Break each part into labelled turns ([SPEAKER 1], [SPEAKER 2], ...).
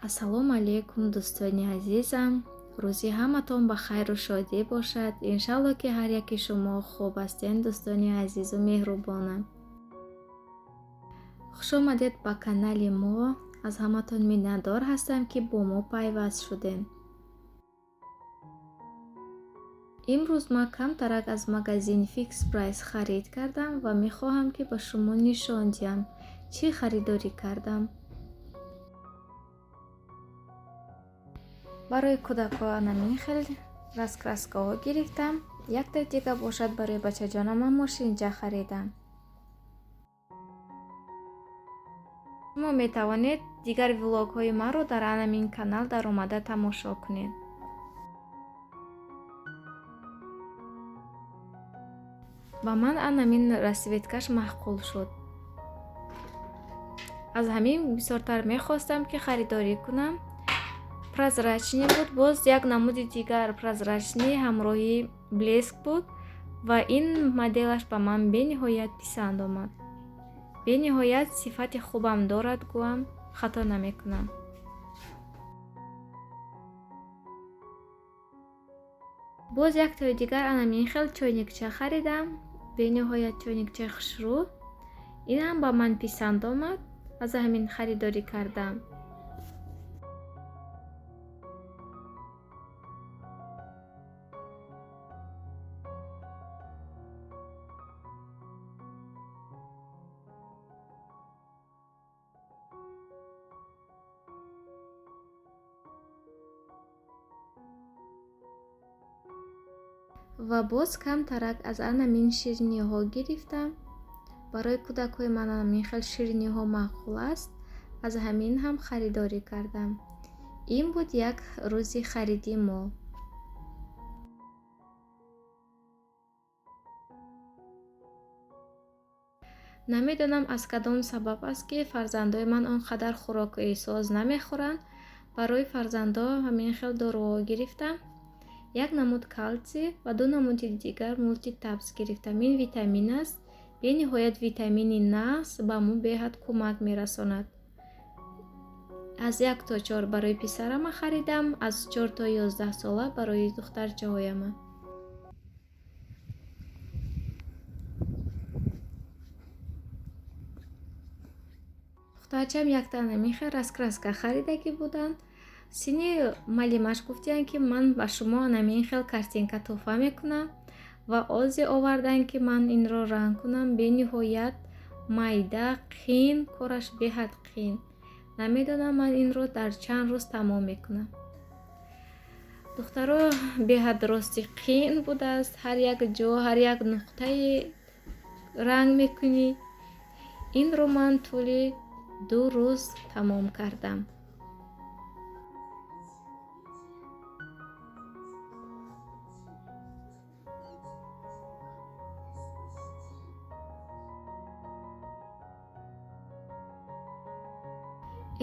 [SPEAKER 1] Ассалому алайкум, дӯстони азизам. Рӯзи ҳаматон ба хайру шодӣ бошад. Иншалло, ки ҳар яки шумо хуб ҳастен, дӯстони азизу меҳрубонам. Хуш омадед ба канали мо. Аз ҳаматон миннатдор ҳастам, ки бо мо пайваст шудем. Имрӯз ман камтарак аз магазин Fix Price харид кардам ва мехоҳам, ки ба шумо нишон диҳам, чӣ харидорӣ кардам. Барои кӯдакҳо анамин хел раскраскаҳо гирифтам. Якта дига бошад барои бачаҷонама мошинча харидам. Шумо метавонед дигар влогҳои маро дар анамин канал даромада тамошо кунед. Ба ман анамин расцветкаш маъқул шуд. Аз ҳамин бисёртар мехостам, ки харидорӣ кунам. Прозрачный буд, боз як намуди дигар прозрачный ҳамроҳи блеск буд ва ин моделаш ба ман бениҳоят писанд омад. Бениҳоят сифати хубам дорад, гӯям хато намекунам. Боз яктои дигар анамин хел чойникча харидам. Бениҳоят чойникчаи хушрӯ. Ин ҳам ба ман писанд омад, аз ҳамин харидорӣ кардам. Ва боз камтарак аз анамин шириниҳо гирифтам. Барои кӯдакҳои ман анамин хел шириниҳо маъқул аст, аз ҳамин ҳам харидорӣ кардам. Ин буд як рӯзи хариди мо. Намедонам аз кадом сабаб аст, ки фарзандои ман он қадар хӯрокҳои соз намехӯранд. Барои фарзандо ҳамин хел доруҳо гирифтам. Як намуд калсий ва ду намуди дигар мултитабс гирифтам. Ин витамин аст. Бениҳоят витамини нағз ба мо беҳад кӯмак мерасонад. Аз 1 то 4 барои писарама харидам, аз 4 то 11 сола барои духтарчаҳояма. Духтарчаам якта намихел раскраска харидагӣ буданд. Сини малимаш гуфтиянд, ки ман ба шумо анамин хел картинка тӯҳфа мекунам ва озе оварданд, ки ман инро ранг кунам. Бениҳоят майда, қин, кораш беҳад қин. Намедонам ман инро дар чанд рӯз тамом мекунам. Духтаро, беҳад рости қин будааст. Ҳар як ҷо, ҳар як нуқтаи ранг мекунӣ. Инро ман тӯли 2 рӯз тамом кардам.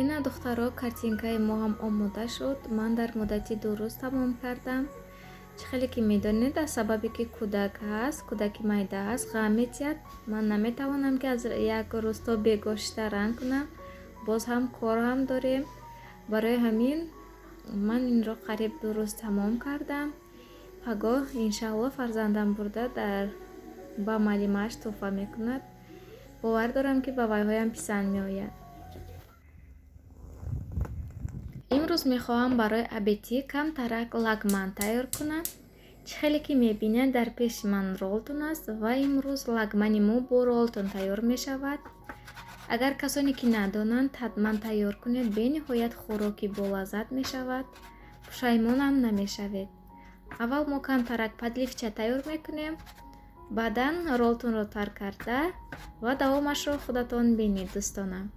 [SPEAKER 1] Ина духтаро, картинкаи мо ҳам омода шуд. Ман дар муддати 2 рӯз тамом кардам. Чӣ хеле ки медонед, аз сабабе ки кӯдак ҳаст, кӯдаки майда ҳаст, ғам метиҳад. Ман наметавонам, ки аз як рӯз то бегошта ранг кунам. Боз ҳам кор ҳам дорем. Барои ҳамин ман инро қариб 2 рӯз тамом кардам. Пагоҳ иншаалло фарзандам бурда ба маълимааш тӯҳфа мекунад. Бовар дорам, ки ба вайҳоям писанд меояд. Имрӯз мехоҳам барои абетӣ камтарак лагман тайёр кунам. Чӣ хеле ки мебинед, дар пеши ман ролтон аст ва имрӯз лагмани мо бо ролтон тайёр мешавад. Агар касоне ки надонанд, ҳатман тайёр кунед. Бениҳоят хӯроки болаззат мешавад, пушаймонам намешавед. Аввал мо камтарак подливча тайёр мекунем, баъдан ролтонро тар карда ва давомашро худатон бинед, дӯстонам.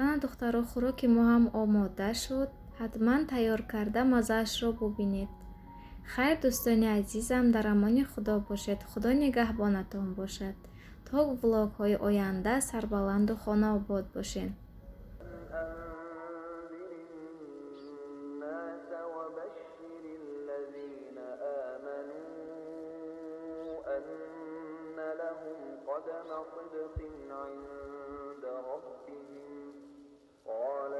[SPEAKER 1] Ана духтаро, хӯроки мо ҳам омода шуд. Ҳатман тайёр карда маззаашро бубинед. Хайр, дӯстони азизам, дар амони Худо бошед. Худо нигаҳбонатон бошад. То влогҳои оянда сарбаланду хонаобод бошед.
[SPEAKER 2] قدم صدق عند ربهم. قال